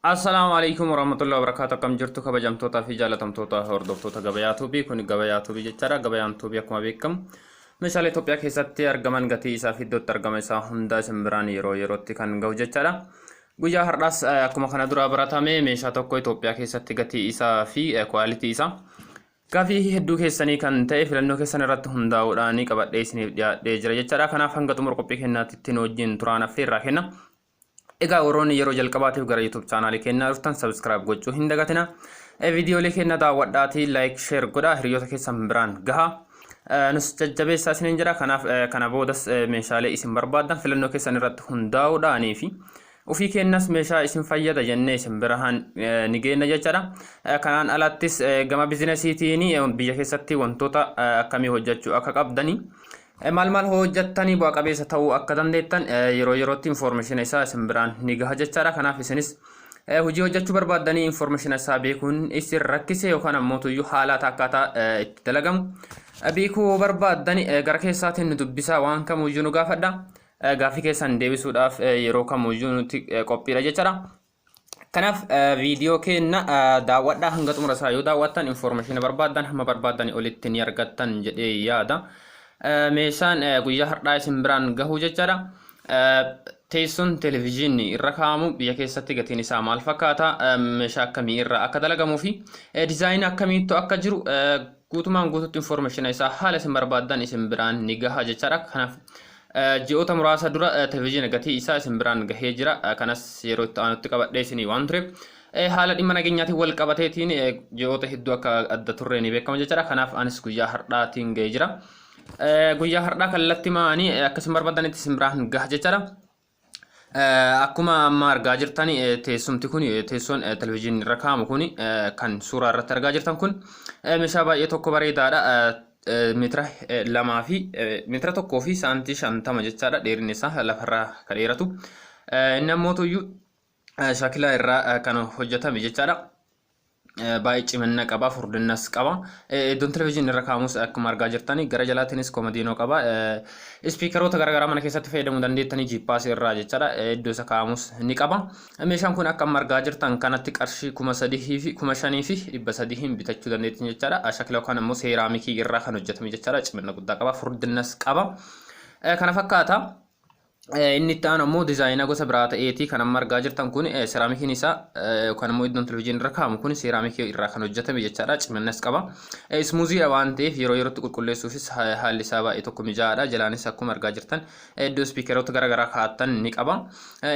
Assalaamu alaikum warahmatullahi wabarakatuh. Akkam jirtu kabajamtootaa fi jaalatamtoota hordoftoota Gabayaa Tuubii? Kun Gabayaa Tuubii jechaadha. Gabayaan Tuubii akkuma beekamu meeshaalee Itoophiyaa keessatti argaman gatii isaa fi iddootti argama isaa hundaa isin biraan yeroo yerootti kan gahu jechaadha. Guyyaa har'aas akkuma kana duraa baratame meeshaa tokko Itoophiyaa keessatti gatii isaa fi kwaalitii isaa gaafii hedduu keessanii kan ta'e filannoo keessan irratti hundaa'uudhaan qabadhee isiniif dhiyaadhee jira jechaadha. Kanaaf hanga xumura qophii kennaatti ittiin wajjin turaan affeerraa kenna. Egaa warroonni yeroo jalqabaatiif gara YouTube chaanaalii keenyaa dhuftan subscribe gochuu hin dagatina. Viidiyoolee keenya daawwadhaatii like, share godhaa, hiriyoota keessan biraan gahaa. Nus jajjabeessaa isiniin jira. Kanaaf kana boodas meeshaalee isin barbaaddan filannoo keessan irratti hundaa'uudhaanii fi ofii keenyas meeshaa isin fayyada jennee isin birahan ni geenna jechaadha. Kanaan alattis gama bizinesiitiin biyya keessatti wantoota akkamii hojjechuu akka qabdanii maal maal hojjettanii bu'a qabeessa ta'uu akka dandeettan yeroo yerootti information isaa isin biraan ni gaha jechaadha. Kanaaf isinis hojii hojjechuu barbaaddanii information isaa beekuun isin rakkise yookaan ammoo tuyyuu haala akkaataa itti dalagamu beekuu barbaaddani gara keessaatiin nu dubbisaa, waan kamuyyuu nu gaafadha. Gaaffii keessan deebisuudhaaf yeroo kamuyyuu nuti qophiidha jechaadha. Kanaaf viidiyoo keenya daawwadhaa, hanga xumura isaa yoo daawwattan information barbaaddan hamma barbaaddan olitti ni argattan jedhee yaada. Meeshaan guyyaa har'aa isin biraan gahu jechaadha. Teessoon televezyiinii irra kaa'amu biyya keessatti gatiin isaa maal fakkaata? Meeshaa akkamii irraa akka dalagamuu fi dizaayinii akkamiittu akka jiru guutumaan guututti information isaa haala isin barbaaddan isin biraan ni gaha jechaadha. Kanaaf ji'oota muraasa dura televezyiina gatii isaa isin biraan gahee jira. Kanas yeroo itti aanutti qabadhee isinii waan tureef haala dhimma nageenyaatiin wal qabateetiin ji'oota hedduu akka adda turre ni beekama jechaadha. Kanaaf anis guyyaa har'aatiin gahee jira. Guyyaa har'aa kallattii maanii akka isin barbaadanitti isin biraan gaha jechaadha. Akkuma amma argaa jirtan teessumti kun, teessoon televezyiinii irra kaa'amu kun kan suuraa irratti argaa jirtan kun meeshaa baay'ee tokko bareedaadha. Meetira 2 fi meetira 1 fi saantii 50 jechaadha, dheerinni isaa lafarraa kan dheeratu. Inni ammoo iyyuu shaakilaa irraa kan hojjetame jechaadha. Baay'ee cimina qaba, furdinnas qaba. Iddoon televezyiinii irra kaa'amus akkuma argaa jirtan gara jalaatiinis komodiinoo qaba. Ispiikaroota garaagaraa mana keessatti fayyadamuu dandeettanii jiippaasii irraa jechaadha. Iddoo isa kaa'amus ni qaba. Meeshaan kun akka amma argaa jirtan kanatti qarshii 3,000 fi 5,300n bitachuu dandeettan jechaadha. Shakila yookaan immoo seeraamikii irraa kan hojjetame jechaadha. Cimina guddaa qaba, furdinnas qaba. Kana fakkaata. Inni itti aanu ammoo dizaayina gosa biraa ta'eeti. Kan amma argaa jirtan kun seeraamikiin isaa yookaan immoo iddoon televizyiinii irra kaa'amu kun seeraamikii irraa kan hojjetame jechaadha. Ciminnas qaba. Ismuuziidha waan ta'eef yeroo yerootti qulqulleessuufis haalli isaa baay'ee tokko mijaa'aadha. Jalaanis akkuma argaa jirtan iddoo ispiikeroota garaagaraa kaa'attan ni qaba.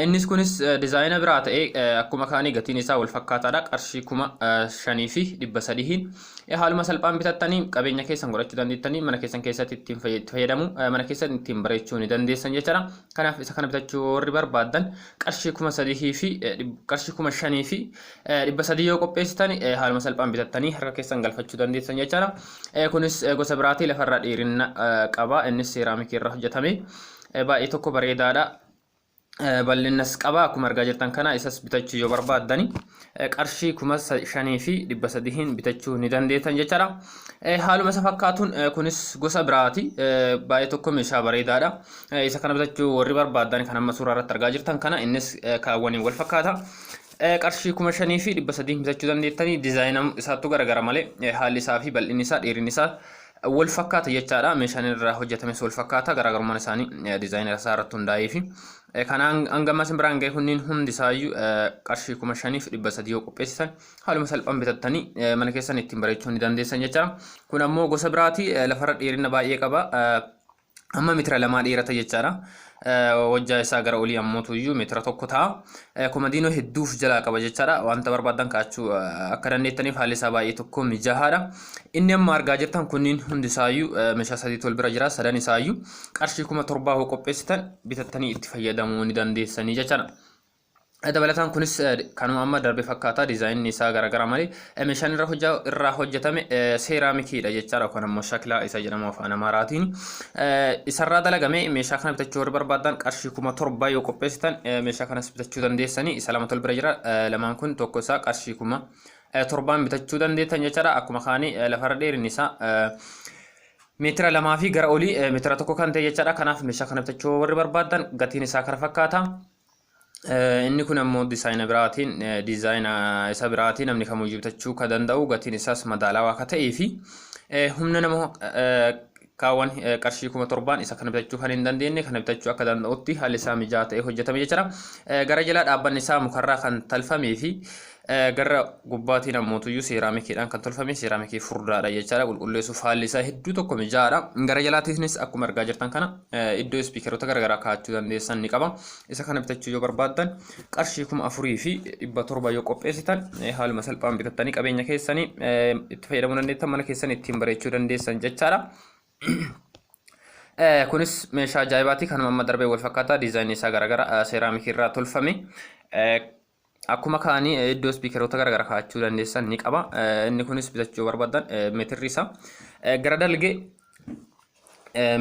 Innis kunis dizaayina biraa ta'ee akkuma kaanii gatiin isaa wal fakkaataadha. Qarshii 5,300n haaluma salphaan bitattanii qabeenya keessan godhachuu dandeettanii, mana keessan keessatti ittiin itti fayyadamu, mana keessan ittiin bareechuu ni dandeessan jechaadha. Kanaaf isa kana bitachuu warri barbaaddan qarshii 3,000 fi qarshii 5,300 yoo qopheessitan haaluma salphaan bitattanii harka keessan galfachuu dandeessan jechaadha. Kunis gosa biraatii lafarraa dheerina qaba. Innis seeraamikii irraa hojjetame. Baay'ee tokko bareedaadha. Bal'innas qaba akkuma argaa jirtan kana. Isas bitachuu yoo barbaaddani qarshii 5,300n bitachuu ni dandeettan jechaadha. Haaluma isa fakkaatuun kunis gosa biraati. Baay'ee tokko meeshaa bareedaadha. Isa kana bitachuu warri barbaaddan kan amma suuraa irratti argaa jirtan kana, innis kaawwaniin wal fakkaata. Qarshii 5,300n bitachuu dandeettanii, dizaayina isaattu garagara malee haalli isaa fi bal'inni isaa, dheerinni isaa wal fakkaata jechaadha. Meeshaan irraa hojjetames wal fakkaata. Garaagarummaan isaanii dizaayinara isaa irratti hundaa'ee fi kanaan hanga ammaa isin biraan ga'e kunniin hundi isaayyuu qarshii 5,300 yoo qopheessitan haaluma salphaan bitattanii mana keessan ittiin bareechuu ni dandeessan jechaadha. Kun ammoo gosa biraati. Lafarra dheerina baay'ee qaba. Amma meetira 2 dheerata jechaadha. Hojjaa isaa gara olii ammoo tuyyuu meetira 1 ta'a. Komadiinoo hedduuf jalaa qaba jechaadha. Wanta barbaadan kaa'achuu akka dandeettaniif haalli isaa baay'ee tokko mijaa'aadha. Inni amma argaa jirtan kunniin hundi isaayyuu meeshaa sadiitu wal bira jira. Sadan isaayyuu qarshii 7,000 hoo qopheessitan bitattanii itti fayyadamuu ni dandeessanii jechaadha. Dabalataan kunis kanuma amma darbe fakkaata, diizaayinni isaa garaagara malee meeshaan irraa hojjetame seeraamikiidha jechaadha, yookaan ammoo shakilaa isa jedhamu afaan Amaaraatiin. Isarraa dalagame meeshaa kana bitachuu warri barbaadan qarshii 7,000 yoo qopheessitan meeshaa kanas bitachuu dandeessanii. Isa lama tol bira jira. Lamaan kun tokko isaa qarshii 7,000n bitachuu dandeettan jechaadha. Akkuma kaanii lafarra dheerinni isaa meetira 2 fi gara olii meetira 1 kan ta'e jechaadha. Kanaaf meeshaa kana bitachuu warri barbaadan gatiin isaa kana fakkaata. Inni kun ammoo diizaayina biraatiin, diizaayina isa biraatiin namni kamiyyuu bitachuu kan danda'u, gatiin isaas madaalawaa akka ta'ee fi humna nama kaawwan qarshii 7,000n isa kana bitachuu kan hin dandeenye kana bitachuu akka danda'utti haalli isaa mijaa'aa ta'ee hojjetame jechuudha. Gara jalaa dhaabbanni isaa mukarraa kan tolfamee fi gara gubbaatiin ammootuyyuu seeraamikiidhaan kan tolfame, seeraamikii furdaadha jechaadha. Qulqulleessuuf haalli isaa hedduu tokko mijaa'aadha. Gara jalaatiinis akkuma argaa jirtan kana iddoo ispiikeroota garaagaraa kaa'achuu dandeessan ni qaba. Isa kana bitachuu yoo barbaaddan qarshii 4,700 yoo qopheessitan haaluma salphaan bitattanii qabeenya keessanii itti fayyadamuu dandeettan, mana keessan ittiin bareechuu dandeessan jechaadha. Kunis meeshaa ajaa'ibaati. Kanuma amma darbee wal fakkaataa, diizaayinii isaa garaagara, seeraamikii irraa tolfame. Akkuma kaanii iddoo ispiikeroota garaagaraa kaa'achuu dandeessan ni qaba. Inni kunis bitachuu yoo barbaaddan meetirri isaa gara dalgee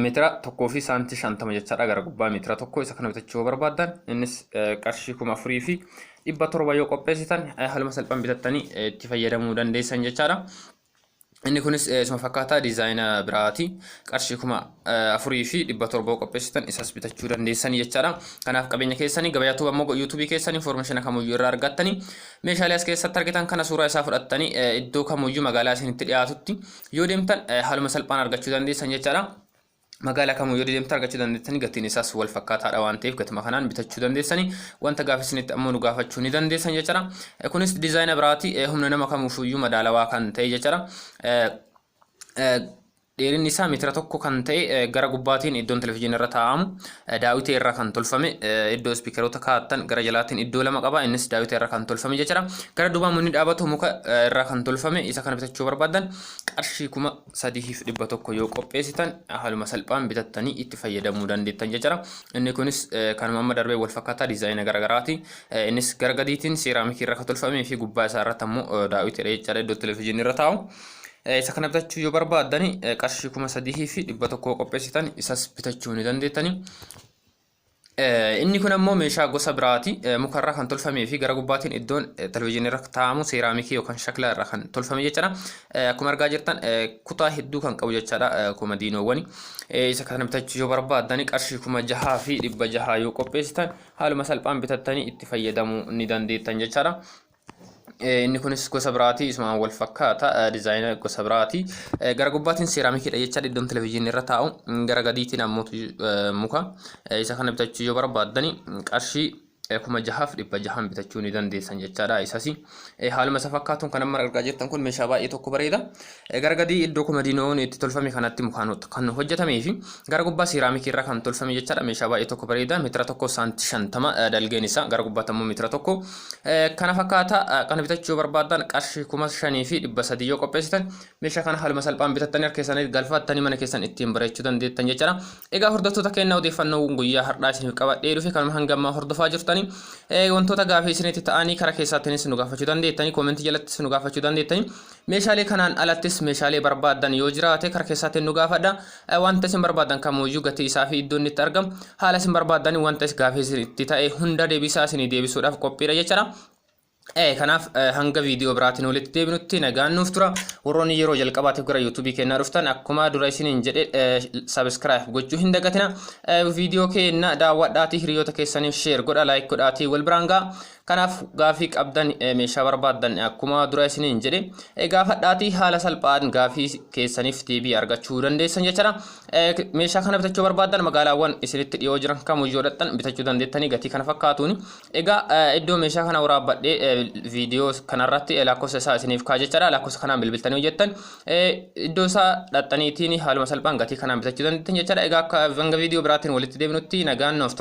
meetira 1 fi saantii 50 jechaadha. Gara gubbaa meetira 1. Isa kana bitachuu yoo barbaaddan innis qarshii 4,700 yoo qopheessitan haaluma salphaan bitattanii itti fayyadamuu dandeessan jechaadha. Inni kunis isuma fakkaataa, diizaayina biraati. Qarshii 4,700 qopheessitan isas bitachuu dandeessanii jechaadha. Kanaaf qabeenya keessanii Gabayaa Tube ammoo yuutuubii keessanii information kamuyyuu irraa argattanii meeshaalee as keessatti argitan kana suuraa isaa fudhattanii iddoo kamuyyuu magaalaa isinitti dhiyaatutti yoo deemtan haaluma salphaan argachuu dandeessan jechaadha. Magaalaa kamuu yoo deemtan argachuu dandeessanii, gatiin isaas wal fakkaataadha waan ta'eef gatuma kanaan bitachuu dandeessanii, wanta gaafa isinitti ammoo nu gaafachuu ni dandeessan jechaadha. Kunis diizaayina biraati, humna nama kamuufiyyuu madaalawaa kan ta'e jechaadha. Dheerinni isaa meetira 1 kan ta'e, gara gubbaatiin iddoon televizyiinii irra taa'amu daawwitii irraa kan tolfame, iddoo ispiikeroota kaa'attan gara jalaatiin iddoo lama qaba, innis daawwitii irraa kan tolfame jechuudha. Gara duubaan munni dhaabatu muka irraa kan tolfame. Isa kana bitachuu barbaadan qarshii 3,100 yoo qopheessitan haaluma salphaan bitattanii itti fayyadamuu dandeettan jechuudha. Inni kunis kanuma amma darbee wal fakkaataa, diizaayina garaagaraati. Innis gara gadiitiin seeraamikii irraa kan tolfamee fi gubbaa isaa irratti ammoo daawwitiidha jechuudha, iddoo televizyiinii irra taa'u. Isa kana bitachuu yoo barbaaddani qarshii 3,100 qopheessitan isas bitachuu ni dandeettani. Inni kun ammoo meeshaa gosa biraati. Mukarraa kan tolfamee fi gara gubbaatiin iddoon televizyiinii irra taa'amu seeraamikii yookaan shaklaa irraa kan tolfame jechaadha. Akkuma argaa jirtan kutaa hedduu kan qabu jechaadha komadiinoowwani. Isa kana bitachuu yoo barbaaddani qarshii 6,600 yoo qopheessitan haaluma salphaan bitattanii itti fayyadamuu ni dandeettan jechaadha. Inni kunis gosa biraati, isumaan wal fakkaata, diizaayina gosa biraati. Gara gubbaatiin seeraamikiidha jechaadha iddoon televizyiinii irra taa'u. Gara gadiitiin ammoo muka. Isa kana bitachuu yoo barbaaddani qarshii 6,600n bitachuu ni dandeessan jechaadha isas. Haaluma isa fakkaatuun kan amma argaa jirtan kun meeshaa baay'ee tokko bareeda. Gara gadii iddoo komadiinoon itti tolfame kanatti mukaan kan hojjetamee fi gara gubbaa seeraamikii irraa kan tolfame jechaadha. Meeshaa baay'ee tokko bareeda. Meetira 1 saantii 50 dalgeen isaa, gara gubbaatti ammoo meetira 1. Kana fakkaata. Kana bitachuu yoo barbaadan qarshii 5,300 yoo qopheessitan meeshaa kana haaluma salphaan bitattanii harka keessanii galfattanii mana keessan ittiin bareechuu dandeettan jechaadha. Egaa hordoftoota keenya, odeeffannoo guyyaa har'aa isiniif qabadhee dhufe kanuma hanga ammaa hordofaa jirtanii, wantoota gaafii isinitti ta'anii karaa keessaattinis nu gaafachuu dandeettanii, koomentii jalattis nu gaafachuu dandeettanii. Meeshaalee kanaan alattis meeshaalee barbaaddan yoo jiraate karaa keessaatiin nu gaafadha. Wanta isin barbaaddan kamuyyuu gatii isaa fi iddoo inni itti argamu haala isin barbaaddan wanta gaafii isinitti ta'e hunda deebisaa isinii deebisuudhaaf qophiidha jechaadha. Kanaaf hanga viidiyoo biraatiin walitti deebinutti nagaan nuuf tura. Warroonni yeroo jalqabaatiif gara yuutuubii keenyaa dhuftan akkuma dura isiniin jedhe subscribe gochuu hin dagatina. Viidiyoo keenya daawwadhaatii hiriyoota keessaniif share godha, like godhaatii wal biraan ga'a. Kanaaf gaafii qabdan, meeshaa barbaaddan akkuma dura isiniin jedhe gaafadhaatii haala salphaan gaafii keessaniif deebii argachuu dandeessan jechaadha. Meeshaa kana bitachuu barbaaddan magaalaawwan isinitti dhiyoo jiran kamiyyuu dhaqxan bitachuu dandeettanii gatii kana fakkaatuun. Egaa iddoo meeshaa kana waraabbadhee viidiyoo kanarratti lakkoofsa isaa isiniif kaa jechaadha. Lakkoofsa kanaan bilbiltanii hojjettan iddoo isaa dhaqxaniitiin haaluma salphaan gatii kanaan bitachuu dandeettan jechaadha. Egaa akka hanga viidiyoo biraatiin walitti deebinutti nagaan nuuf.